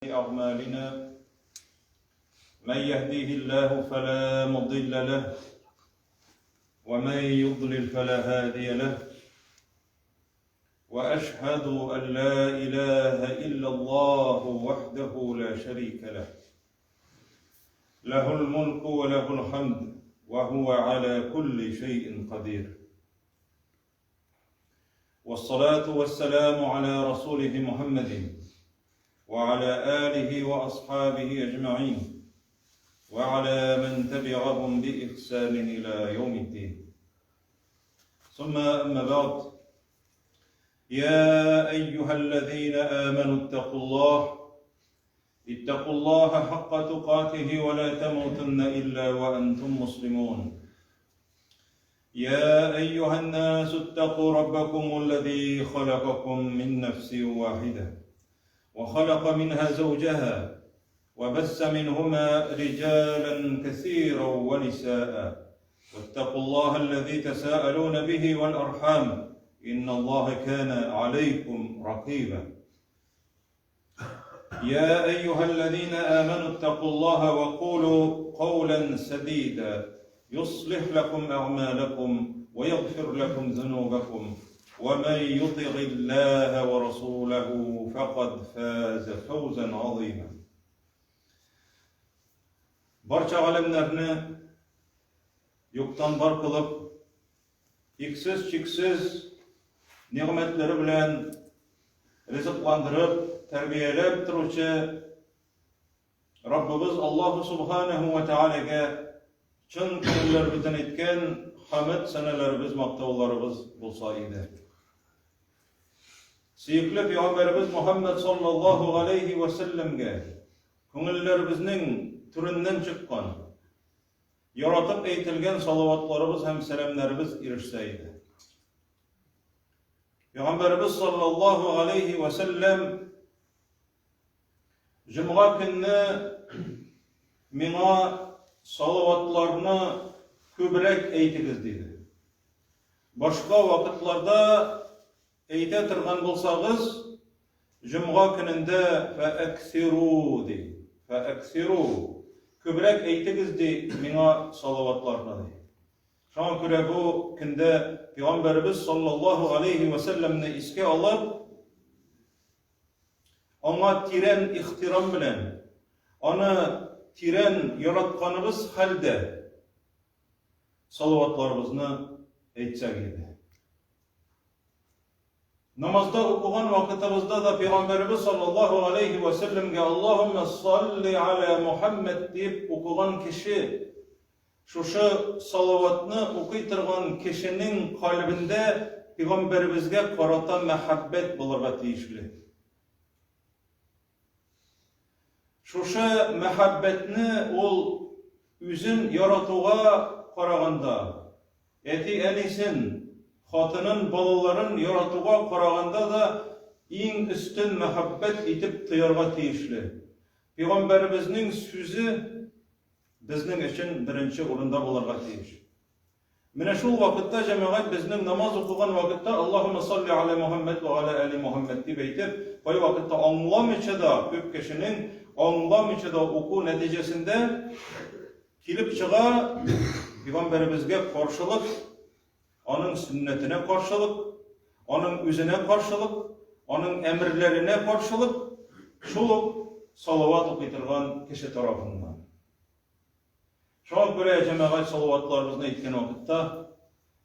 أعمالنا من يهديه الله فلا مضل له ومن يضلل فلا هادي له وأشهد أن لا إله إلا الله وحده لا شريك له له الملك وله الحمد وهو على كل شيء قدير والصلاة والسلام على رسوله محمد وعلى آله وأصحابه أجمعين وعلى من تبعهم بإحسان إلى يوم الدين ثم أما بعد يا أيها الذين آمنوا اتقوا الله اتقوا الله حق تقاته ولا تموتن إلا وأنتم مسلمون يا أيها الناس اتقوا ربكم الذي خلقكم من نفس واحدة وخلق منها زوجها وبث منهما رجالا كثيرا ونساء واتقوا الله الذي تساءلون به والأرحام إن الله كان عليكم رقيبا يا أيها الذين آمنوا اتقوا الله وقولوا قولا سديدا يصلح لكم أعمالكم ويغفر لكم ذنوبكم ومن يطع الله ورسوله فقد فاز فوزا عظيما Барча галәмнәрне юктан бар кылып, иксез-чиксез нигъмәтләре белән ризыкландырып, тәрбияләп торучы Раббыбыз Аллаһу Субханаһу ва Тәгаләгә чын күңелләребездән әйткән хәмд сәнәләребез, мактауларыбыз булса иде. Сөекле пәйгамбәребез Мухаммад саллаллаһу алейхи ва сәлләмгә күңелләребезнең түреннән чыккан, яратып әйтелгән салаватларыбыз һәм сәламнәребез ирешсә иде. Пәйгамбәребез саллаллаһу алейхи ва сәлләм җомга көнне миңа салаватларны күбрәк әйтегез диде. Башка вакытларда әйтә торган булсагыз, җомга көнендә фәәксиру ди. Фәәксиру. Күбрәк әйтегез ди миңа салаватларны ди. Шуңа күрә бу көндә Пәйгамбәребез саллаллаһу алейһи вә сәлләмне искә алып, аңа тирән ихтирам белән, аны тирән яратканыбыз хәлдә салаватларыбызны әйтсәк иде. Намазда укыган вакытыбызда да Пәйгамбәребез саллаллаһу алейһи вә сәлләмгә Аллаһуммә салли аля Мухаммад дип укыган кеше Шушы салаватны укый торган кешенең кальбендә пигамбәребезгә карата мәхәббәт булырга тиешле. Шушы мәхәббәтне ул үзен яратуга караганда, әти-әнисен, хатынын, балаларын яратуга караганда да иң өстен мәхәббәт итеп тоярга тиешле. Пигамбәребезнең сүзе безнең өчен беренче урында булырга тиеш. Менә шул вакытта җәмәгать безнең намаз укыган вакытта Аллаһумма салли аля Мухаммад ва аля али Мухаммад дип әйтеп, кайвакытта аңламыйча да күп кешенең аңламыйча да уку нәтиҗәсендә килеп чыга пәйгамбәребезгә каршылык, аның сөннәтенә каршылык, аның үзенә каршылык, аның әмерләренә каршылык, шул ук салават укый торган кеше тарафыннан. Шуңа күрә җәмәгать салаватларыбызны әйткән вакытта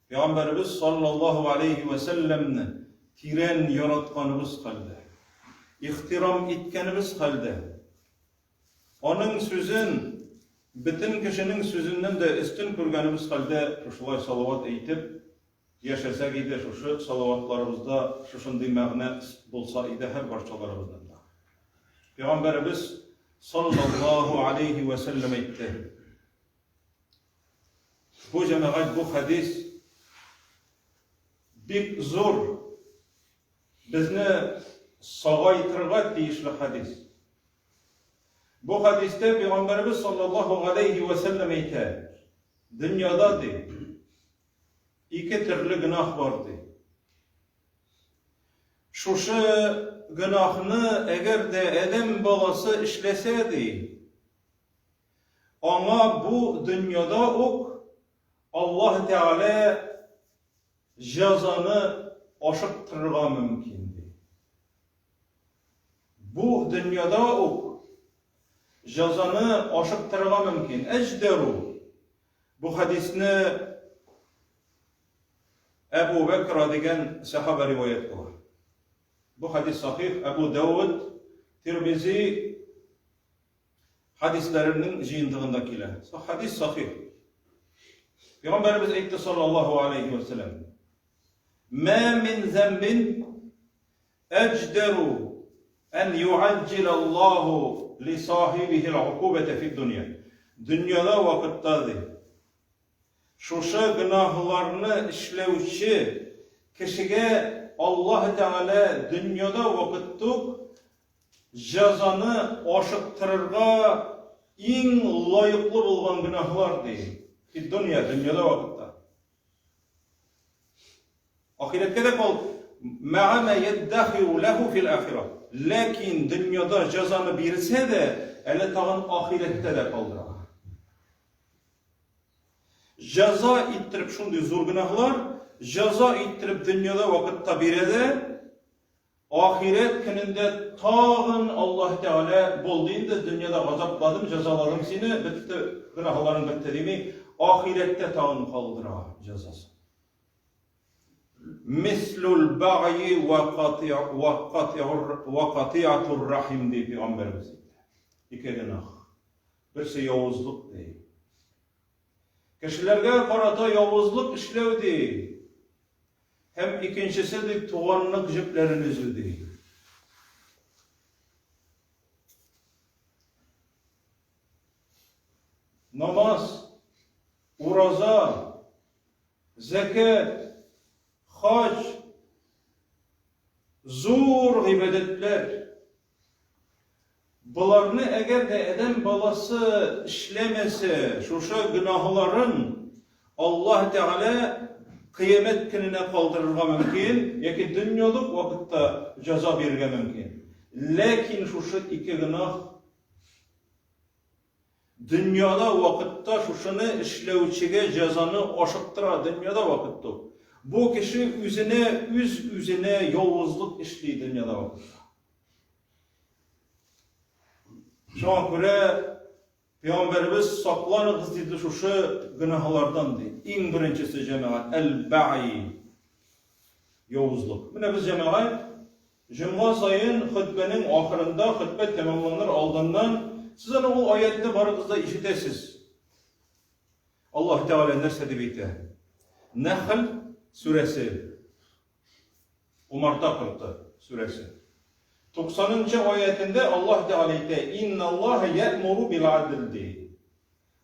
Пәйгамбәребез саллаллаһу алейхи вә сәлләмне тирән яратканыбыз хәлдә, ихтирам иткәнебез хәлдә, аның сүзен бөтен кешенең сүзеннән дә өстен күргәнебез хәлдә шушылай салават әйтеп Яшәсәк иде шушы салаватларыбызда шушындый мәгънә булса иде һәр барчаларыбызның да. Пәйгамбәребез саллаллаһу алейхи вә сәлләм әйтте. Бу җәмәгать, бу хәдис бик зур безне сагайтырга тиешле хәдис. Бу хәдистә Пәйгамбәребез саллаллаһу алейхи вә сәлләм әйтә, дөньяда ди, Ике төрле гөнаһ бар, ди. Шушы гөнаһны әгәр дә адәм баласы эшләсә, ди, аңа бу дөньяда ук Аллаһ Тәгалә җәзаны ашыктырырга мөмкин, ди. Бу дөньяда ук җәзаны ашыктырырга мөмкин. Әҗдәру. Бу хәдисне Әбу Бәкра дигән сәхабә риваять кыла. Бу хәдис сахих, Әбу Дәвуд, Тирмизи хәдисләренең җыентыгында килә. Хәдис сахих. Пәйгамбәребез әйтте саллаллаһу алейхи ва саллям. Ма мин замбин әҗдәру ән юаҗҗил Аллаһу ли сахибихи ал-укубата фид дөнья. Дөньяда вакытта ди. Шушы гөнаһларны эшләүче кешегә Аллаһ Тәгалә дөньяда вакытта ук җәзаны ашыктырырга иң лаеклы булган гөнаһлар ди. Фиддөнья, дөньяда вакытта. Ахирәткә дә кал мә'a ма яддахиру ләһу фил ахира. Ләкин дөньяда җәзаны бирсә дә, әле тагын ахирәттә дә калдыра. Җәза иттереп шундый зур гөнаһлар, җәза иттереп дөньяда вакытта бирә дә, ахирәт көнендә тагын Аллаһ Тәгалә булды инде, дөньяда газапладым, җәзаладым сине, бетте, гөнаһларың бетте дими, ахирәттә тагын калдыра җәзасын. Мислул баги ва катиатур рахим ди пәйгамбәребез әйтә. Ике гөнаһ. Берсе явызлык ди. Кешеләргә карата явызлык эшләү ди. Һәм икенчесе ди туганлык җепләрен өзү ди. Намаз, ураза, зәкят, хаҗ, зур гыйбадәтләр. Боларны әгәр дә адәм баласы эшләмәсә, шушы гөнаһларын Аллаһ Тәгалә кыямәт көненә калдырырга мөмкин яки дөньялык вакытта җәза бирергә мөмкин. Ләкин шушы ике гөнаһ дөньяда вакытта шушыны эшләүчегә җәзаны ашыктыра, дөньяда вакытта ук. Бу кеше үзенә, үз-үзенә явызлык эшли дөньяда вакытта. Шуңа күрә Пәйгамбәребез сакланыгыз диде шушы гөнаһлардан ди. Иң беренчесе җәмәгать әл-баи явызлык. Менә без җәмәгать җомга саен хөтбәнең ахырында, хөтбә тәмамланыр алдыннан сез аны ул аятны барыгыз да ишетәсез. Аллаһ Тәгалә нәрсә дип әйтә? Нәхл сүрәсе Умарта корты сүрәсе. 90 нчы аятендә Аллаһ Тәгалә әйтә, Инналлаһа я'муру бил адл ди.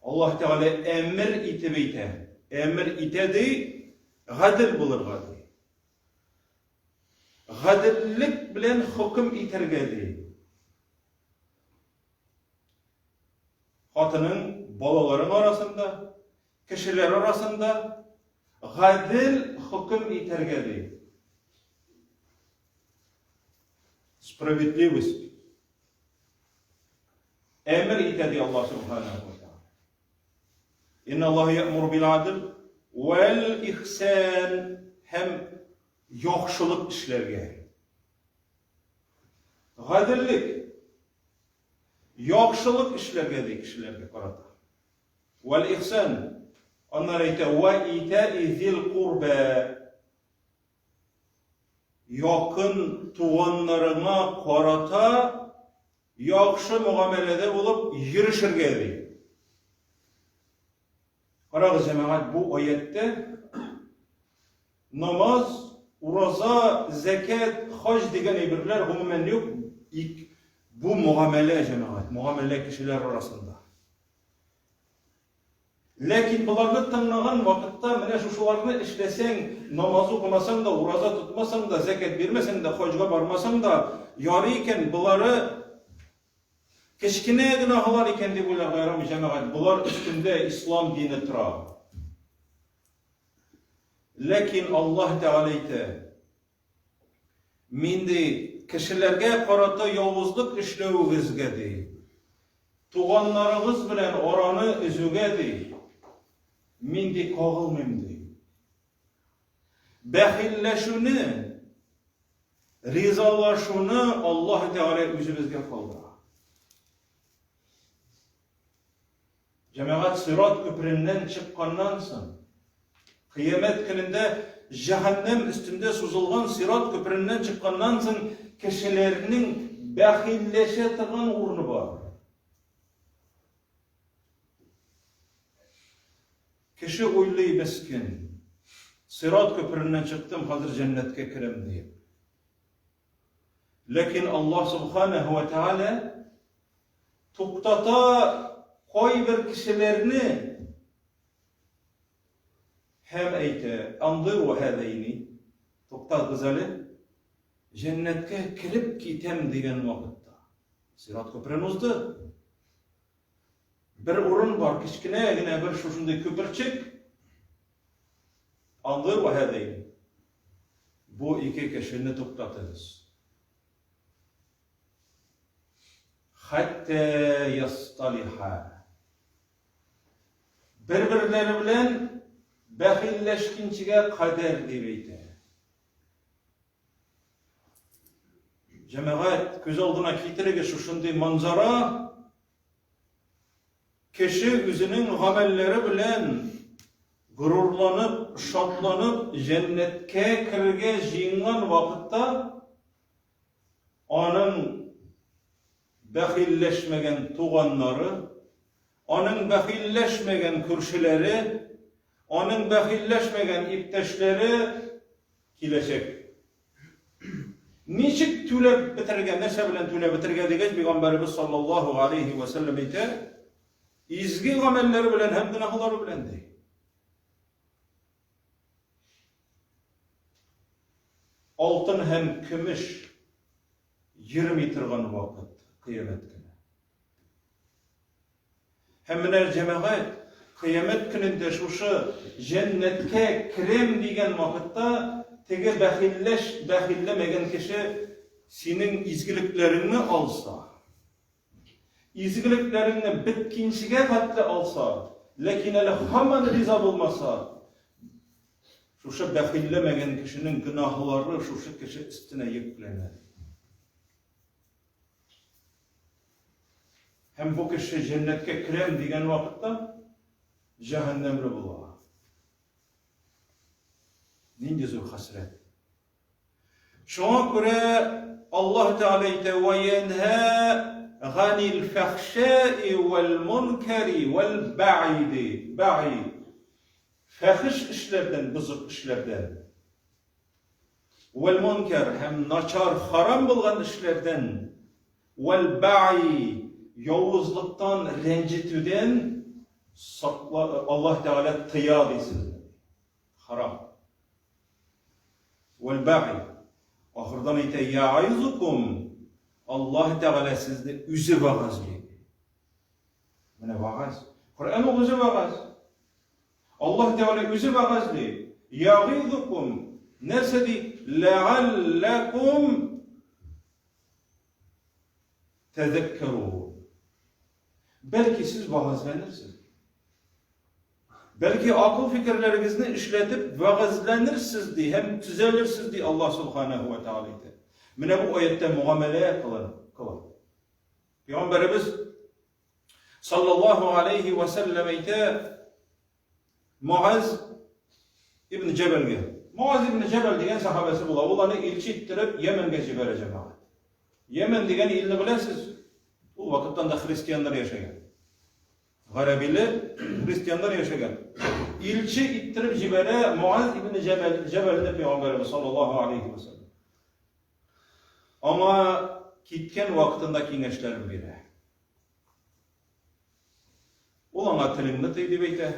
Аллаһ Тәгалә әмер итеп әйтә. Әмер итә ди, гадел булырга ди. Гаделлек белән хөкем итәргә ди. Хатының, балаларың арасында, Кешеләр арасында гадел хөкем итәргә ди. Справедливость. Әмер итә ди Аллаһ субханаху ва тааля. Инна Аллаһ я'муру бил адл вәл ихсан һәм яхшылык эшләргә. Гаделлек. Яхшылык эшләргә ди кешеләргә карата. Вәл ихсан. Аннары әйтә, вә итаи зил курбә. Якын туганнарыңа карата яхшы мөгамәләдә булып йөрешергә ди. Карагыз, җәмәгать, бу аятьтә намаз, ураза, зәкят, хаҗ дигән әйберләр гомумән юк. Бу мөгамәлә, җәмәгать, мөгамәлә кешеләр арасында. Ләкин боларны тыңлаган вакытта менә шушыларны эшләсәң, намаз укымасаң да, ураза тотмасаң да, зәкят бирмәсәң дә, хаҗга бармасаң да, ярый икән, болары кечкенә гөнаһлар икән дип уйларга ярамый, җәмәгать. Болар өстендә ислам дине тора. Ләкин Аллаһ Тәгалә әйтә, мин ди, кешеләргә карата явызлык эшләвегезгә, ди, туганнарыгыз белән араны өзүгә, ди, мин, ди, кагылмыйм, ди. Бәхилләшүне, ризалашуны Аллаһ Тәгалә үзебезгә калдыра. Җәмәгать сират күпереннән чыкканнан соң, кыямәт көнендә җәһәннәм өстендә сузылган сират күпереннән чыкканнан соң кешеләрнең бәхилләшә торган урыны бар. Кеше уйлый мескен, сират күпереннән чыктым, хәзер җәннәткә керәм диеп. Ләкин Аллаһ субханаһу ва тааля туктата кайбер кешеләрне һәм әйтә, Андыру һәдәйни, туктагыз әле, җәннәткә кереп китәм дигән вакытта. Сират күперен узды. Бер урын бар, кечкенә генә бер шушындый күперчек. Андыру һәдәйни. Бу ике кешене туктатыгыз. Хәтта ясталиха. Бер-берләре белән бәхилләшкинчегә кадәр дип әйтә. Җәмәгать, күз алдына китерегез шушындый манзара. Кеше үзенең гамәлләре белән горурланып, шатланып, җәннәткә керергә җыенган вакытта аның бәхилләшмәгән туганнары, аның бәхилләшмәгән күршеләре, аның бәхилләшмәгән иптәшләре киләчәк. Ничек түләп бетерергә, нәрсә белән түләп бетерергә дигәч, пәйгамбәребез саллаллаһу алейхи ва сәлләм әйтә, изге гамәлләре белән һәм гөнаһлары белән ди. Алтын һәм көмеш йөрми торган вакыт, кыямәт көне. Һәм менә җәмәгать, кыямәт көнендә шушы җәннәткә керәм дигән вакытта теге бәхилләш, бәхилләмәгән кеше синең изгелекләреңне алса, изгелекләреңне беткинчегә хәтле алса, ләкин әле һаман риза булмаса, шушы бәхилләмәгән кешенең гөнаһлары шушы кеше өстенә йөкләнә. Һәм бу кеше җәннәткә керәм дигән вакытта җәһәннәмле була. Нинди зур хәсрәт. Шуңа күрә Аллаһ Тәгалә әйтә: "Ва янһа ганил фахшаи вал мункари вал баиди". Баи. Фәхиш эшләрдән, бозык эшләрдән. Вәл-мөнкәр һәм начар, харам булган эшләрдән, вәл-бәгъи явызлыктан, рәнҗетүдән сакла, Аллаһ Тәгалә тыя ди сезне. Харам. Вәл-бәгъи. Ахырдан әйтә, я'изукум, Аллаһ Тәгалә сезне үзе вәгазьли. Менә вәгазь. Коръән ул үзе вәгазь. Аллаһ Тәгалә үзе вәгазьли. Ягыйзукум. Нәрсә ди? Ләгалләкум тәзәккәрун. Бәлки сез вәгазьләнерсез. Бәлки акыл фикерләрегезне эшләтеп вәгазьләнерсез ди һәм төзәлерсез ди Аллаһ субханаһу ва тәгалә әйтә. Менә бу аятта мөгамәлә кылын, кыла. Пәйгамбәребез Саллаллаһу алейхи ва сәлләм әйтә, Муаз ибн Җәбәлгә. Муаз ибн Җәбәл дигән сахабәсе була. Ул аны илче иттереп Йәмәнгә җибәрә җәмәгать. Йәмән дигән илне беләсез. Ул вакыттан да христианнар яшәгән. Гарәбиле христианнар яшәгән. Илче иттереп җибәрә Муаз ибн Җәбәл, Җәбәлне пәйгамбәребез саллаллаһу алейхи ва сәлләм. Аңа киткән вакытында киңәшләрен бирә. Ул аңа телеңне тый дип әйтә.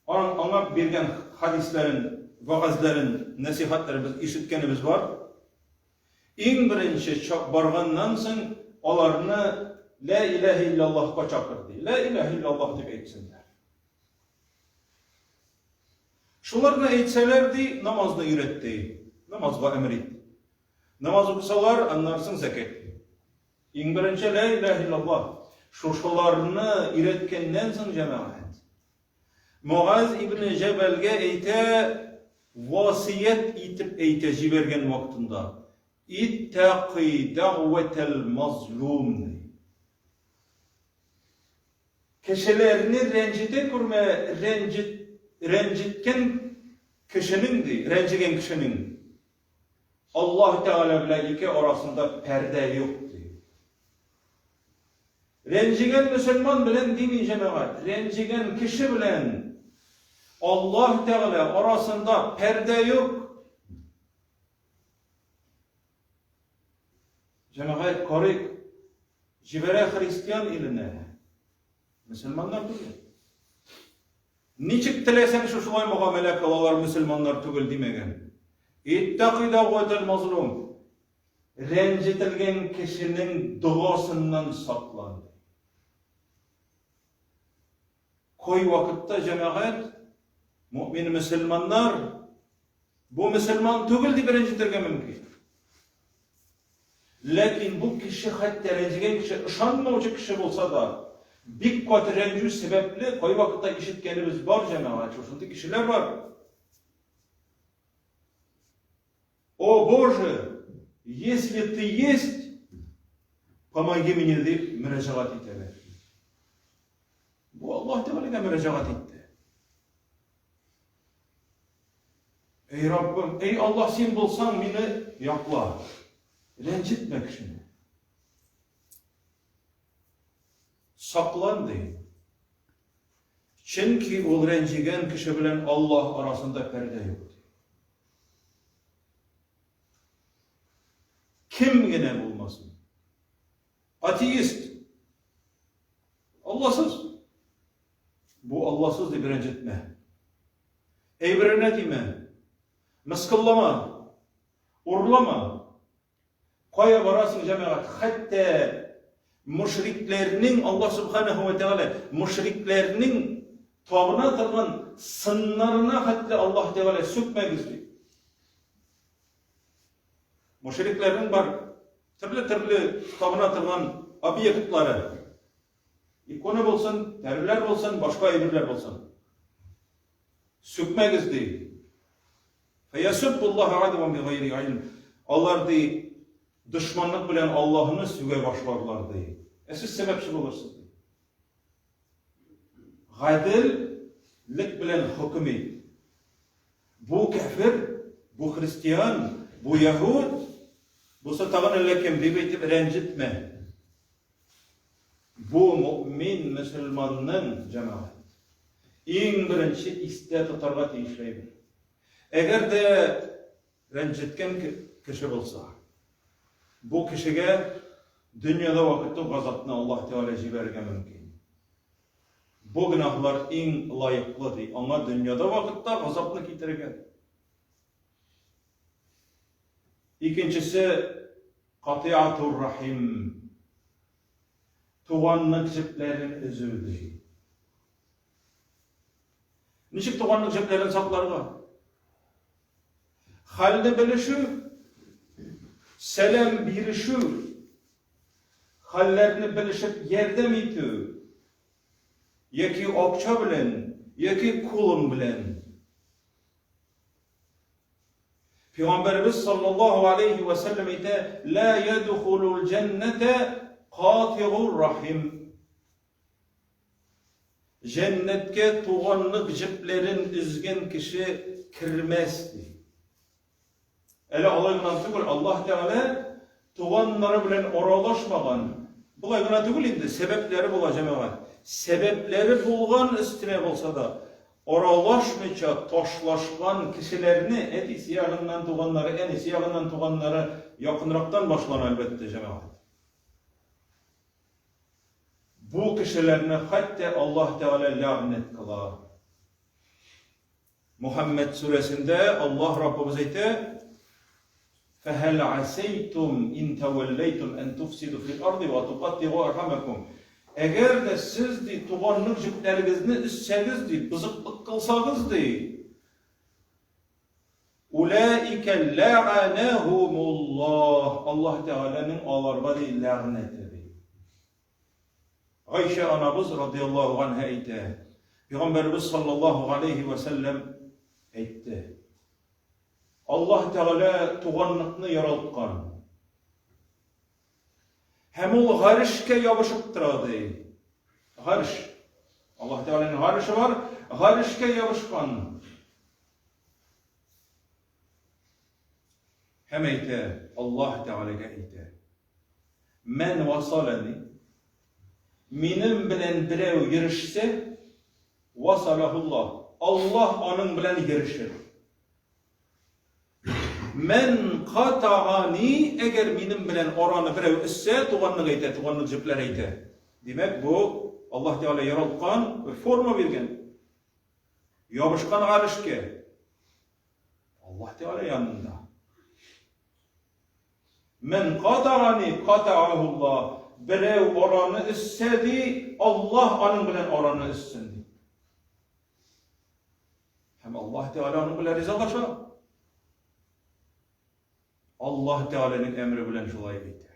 Аның аңа биргән хадисләрен, вәгазьләрен, нәсихәтләрен без ишеткәнебез бар. Иң беренче барганнан соң аларны Лә иләһә илляллаһка чакыр ди. Лә иләһә илляллаһ дип әйтсеннәр. Шуларны әйтсәләр, ди, намазны өйрәт, ди. Намазга әмер ит. Намаз укысалар, аннан соң зәкят. Иң беренче лә илаһ иллаллаһ. Шушыларны өйрәткәннән соң җәмәгать. Муаз ибн Җәбәлгә әйтә, васыять итеп әйтә җибәргән вакытында. Иттәкый дәгъвәтәл мазлум. Кешеләрне рәнҗетә күрмә, рәнҗет, рәнҗеткән кешенең, ди, рәнҗегән кешенең Аллаһ Тәгалә белән ике арасында пәрдә юк, ди. Рәнҗегән мөселман белән дими җәмәгать, рәнҗегән кеше белән Аллаһ Тәгалә арасында пәрдә юк. Җәмәгать, карыйк, җибәрә христиан иленә. Мөселманнар түгел. Ничек теләсәң шушылай мөгамәлә кылалар, мөселманнар түгел димәгән. Иттәкый дәгъвәтәл мазлум. Рәнҗетелгән кешенең догасыннан саклан. Кай вакытта җәмәгать, мөмин мөселманнар бу мөселман түгел дип рәнҗетергә мөмкин. Ләкин бу кеше хәтта рәнҗегән кеше ышанмаучы кеше булса да, бик каты рәнҗү сәбәпле кайвакытта ишеткәнебез бар, җәмәгать, шушындый кешеләр бар. О Боже, если ты есть, помоги мне дип мөрәҗәгать итәләр. Бу Аллаһ Тәгаләгә мөрәҗәгать итте. Эй Раббым, эй Аллаһ, син булсаң, мине якла. Рәнҗетмә кешене. Саклан ди. Чөнки ул рәнҗегән кеше белән Аллаһ арасында пәрдә юк. Кем генә булмасын. Атеист. Алласыз. Бу Алласыз дип рәнҗетмә. Әйберенә тимә. Мыскыллама. Урлама. Кая барасың, җәмәгать? Хәтта мушрикләрнең Аллаһ субханаһу ва тәгалә мушрикләрнең табына торган сыннарына хәтле Аллаһ Тәгалә сүкмәгез ди. Мушрикләрнең бар төрле-төрле табына торган объектлары. Икона булсын, тәреләр булсын, башка әйберләр булсын. Сүкмәгез ди. Фәясуббуллаһа адван бигайри гыйлм. Алар ди, дошманлык белән Аллаһны сүгә башларлар ди. Ә сез сәбәпче булырсыз ди. Гаделлек белән хөкем ит. Бу кәфер, бу христиан, бу яһүд, бусы тагын әллә кем дип әйтеп рәнҗетмә. Бу мөэмин мөселманның, җәмәгать, иң беренче истә тотарга тиешле әйбер. Әгәр дә рәнҗеткән кеше булса, бу кешегә дөньяда вакытлы газапны Аллаһ Тәгалә җибәрергә мөмкин. Бу гөнаһлар иң лаеклы, ди, аңа дөньяда вакытта газапны китерергә. Икенчесе, катыйатур рахим, туганлык җепләрен өзү, ди. Ничек туганлык җепләрен сакларга? Хәлне белешү, сәлам бирешү, хәлләрне белешеп ярдәм итү, яки акча белән, яки кулың белән. Пәйгамбәребез саллаллаһу алейхи ва сәлләм әйтә, "Ла ядхулул җәннәтә катигур рахим." Җәннәткә туганлык җепләрен өзгән кеше кермәс ди. Әле алай гына түгел, Аллаһ Тәгалә туганнары белән аралашмаган, болай гына түгел инде, сәбәпләре була, җәмәгать. Сәбәпләре булган өстенә булса да, аралашмыйча ташлашкан кешеләрне, әтисе ягыннан туганнары, әнисе ягыннан туганнары якынрактан башлана, әлбәттә, җәмәгать. Бу кешеләрне хәтта Аллаһ Тәгалә ләгънәт кыла. Мухаммәд сүрәсендә Аллаһ Раббыбыз әйтә, Фәһәл асәйтум ин тәвәлләйтум ән туфсиду фил арди ва туқаттигу архамакум. Әгәр дә сез ди туганлык җепләрегезне өзсәгез ди, бозыклык кылсагыз ди, Уләикә ләгъәнәһумуллаһ. Аллаһ Тәгаләнең аларга ди ләгънәте ди. Гайшә анабыз радияллаһу анһа әйтә. Пәйгамбәребез саллаллаһу алейхи ва сәлләм әйтте. Аллаһ Тәгалә туганлыкны яралткан. Һәм ул гарешкә ябышып тора ди. Гареш. Аллаһ Тәгаләнең гареше бар, гарешкә ябышкан. Һәм әйтә, Аллаһ Тәгаләгә әйтә. Мән васалани Минем белән берәү йөрешсә, васалахуллаһ. Аллаһ аның белән йөрешер. Мән катагани, әгәр минем белән араны берәү өзсә, туганлык әйтә, туганлык җепләр әйтә. Димәк, бу Аллаһ Тәгалә яралткан бер форма биргән. Ябышкан гарешкә. Аллаһ Тәгалә янында. Мән катагани катаахуллаһ. Берәү араны өзсә ди, Аллаһ аның белән араны өзсен ди. Һәм Аллаһ Тәгалә аның белән ризалаша. Аллаһ Тәгаләнең әмере белән шулай әйтә.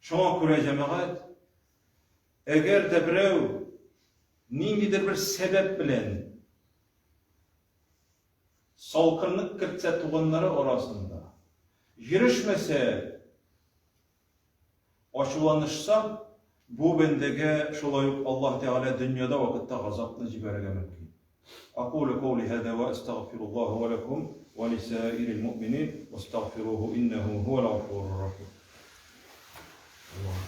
Шуңа күрә җәмәгать, әгәр дә берәү ниндидер бер сәбәп белән салкынлык кертсә туганнары арасында, йөрешмәсә, Ачуланышса, бу бәндәгә шулай ук Аллаһ Тәгалә дөньяда вакытта газапны җибәрергә мөмкин. Акулу каули һаза ва әстәгъфируллаһа ва ләкум ва лисаирил муъминин вастәгъфируху иннәһу һуәл гафурур рахим. Аллаһ.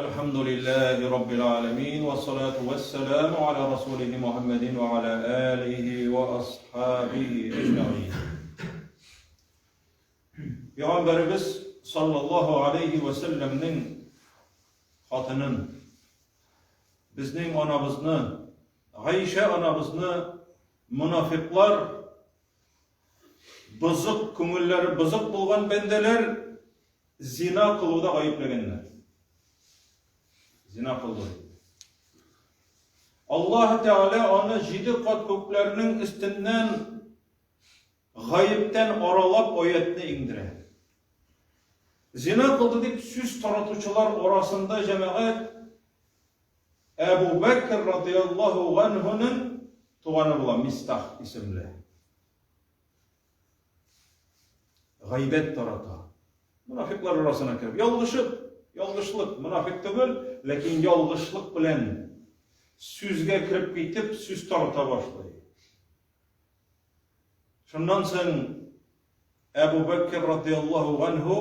الحمد لله رب العالمين والصلاة والسلام على رسوله محمد وعلى آله وأصحابه أجمعين Пәйгамбәребез саллаллаһу алейхи ва сәлләмнең хатынын, безнең анабызны, Гайшә анабызны монафиклар Бозык, күңелләре бозык булган бәндәләр зина кылуда гаепләгәннәр. Зина кылды. Аллаһ Тәгалә аны җиде кат күкләрнең өстеннән гаептән аралап аятны иңдерә. Зина кылды дип сүз таратучылар арасында җәмәгать Әбу Бәкр радияллаһу ганһуның туганы була Мистах исемле. Гайбәт тарата. Мунафиклар арасына кереп, ялгышып, ялгышлык, мунафик түгел, ләкин ялгышлык белән сүзгә кереп китеп, сүз тарата башлый. Шуннан соң Әбу Бәкр радияллаһу ганһу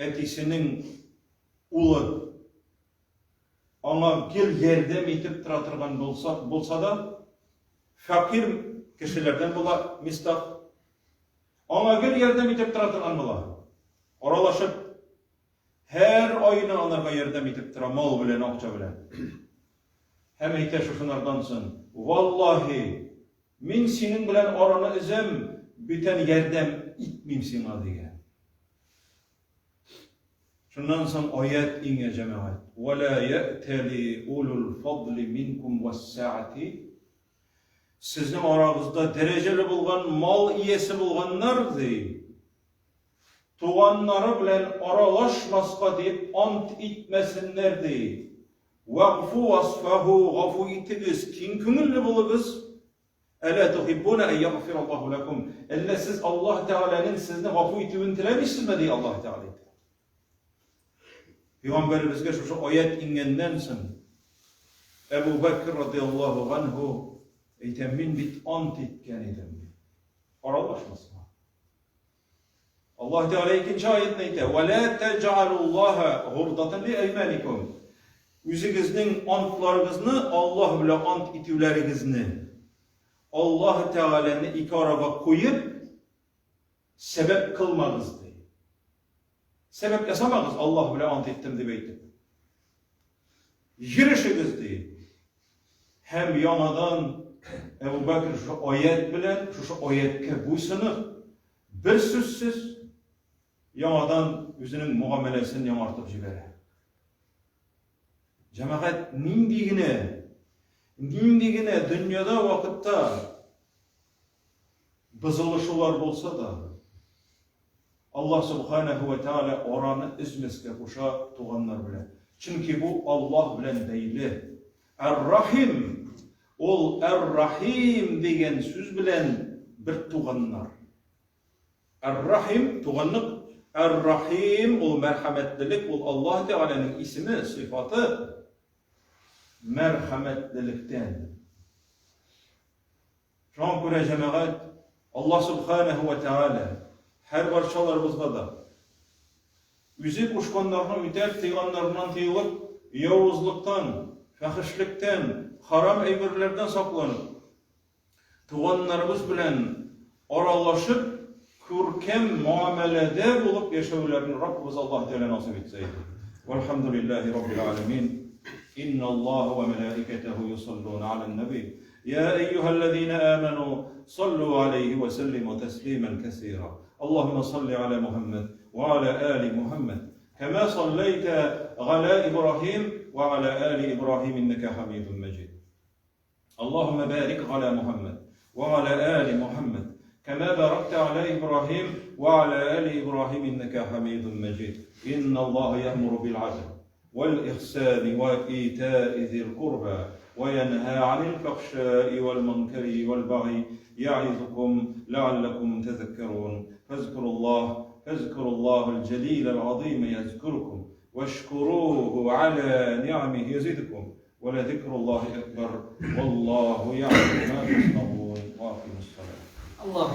әтисенең улы аңа гел ярдәм итеп тора торган булса, булса да, фәкыйрь кешеләрдән була Мистах. Аңа гел ярдәм итеп тора торган була. Аралашып, һәр айына анарга ярдәм итеп тора, мал белән, акча белән. Һәм әйтә шушынардан соң, Валлаһи, мин синең белән араны өзәм, бүтән ярдәм итмим сиңа, дигән. Шуннан соң аять иңә, җәмәгать. Вә лә йәтәли улул фадли минкум вәссәати. Сезнең арагызда дәрәҗәле булган мал иясе булганнар, ди, туганнары белән аралашмаска дип ант итмәсеннәр, ди. Вәгъфу васфаху, гафу итегез, киң күңелле булыгыз. Әлә тухиббуна ән ягъфираллаһу ләкум. Әллә сез Аллаһ Тәгаләнең сезне гафу итүен теләмисезме, ди Аллаһ Тәгалә әйтә. Пәйгамбәребезгә шушы аять иңгәннән соң Әбу Бәкр радияллаһу анһу әйтә, мин бит ант иткән идем. Аралашмаска. Аллаһ Тәгалә икенче аятны әйтә: "Ва ла таҗ'алуллаһа гурдатан ли айманикум". Үзегезнең антларыгызны, Аллаһ белән ант итүләрегезне Аллаһ Тәгаләне ике арага куеп, сәбәп кылмагыз ди. Сәбәп ясамагыз, Аллаһ белән ант иттем дип әйтеп. Йөрешегез ди. Һәм яңадан Әбу Бәкер шушы аять белән, шушы аяткә буйсынып, бер сүзсез яңадан үзенең мөгамәләсен яңартып җибәрә. Җәмәгать нинди генә, нинди генә дөньяда вакытта бозылышулар булса да, Аллаһ Субханәһү вә Тәгалә араны өзмәскә куша туганнар белән. Чөнки бу Аллаһ белән бәйле. Әр-Рахим, ул Әр-Рахим дигән сүз белән бер туганнар. Әр-Рахим, туганлык, Әр-Рахим, ул мәрхәмәтлелек, ул Аллаһ Тәгаләнең исеме, сыйфаты. Мәрхәмәтлелектән. Шуңа күрә, җәмәгать, Аллаһ Сүбхәнәһү вә Тәгалә һәр барчаларыбызга да Үзе кушканнарны үтәп, тыйганнарыннан тыелып, явызлыктан, фәхешлектән, харам әйберләрдән сакланып, туганнарыбыз белән аралашып, күркәм муамәләдә булып яшәүләрен Раббыбыз Аллаһ Тәгалә насыйп итсә иде. Вәлхәмдүлилләһи раббил галәмин. Инналлаһа вә мәләикәтәһү юсаллуна галән нәби. Я әйюһәлләзинә амәнү саллу галәйһи вә сәллимү тәслимән кәсира. Аллаһуммә салли галә Мухәммәд вә галә али Мухәммәд. Кәмә салләйтә галә Ибраһим вә галә али Ибраһим иннәкә хәмидун мәҗид. اللهم بارك على محمد وعلى آل محمد كما باركت على إبراهيم وعلى آل إبراهيم إنك حميد مجيد إن الله يأمر بالعدل والإحسان وإيتاء ذي القربى وينهى عن الفحشاء والمنكر والبغي يعظكم لعلكم تذكرون فاذكروا الله فاذكروا الله الجليل العظيم يذكركم واشكروه على نعمه يزدكم ولذكر الله أكبر والله يعلم ما تصنعون وأقيموا الصلاة الله.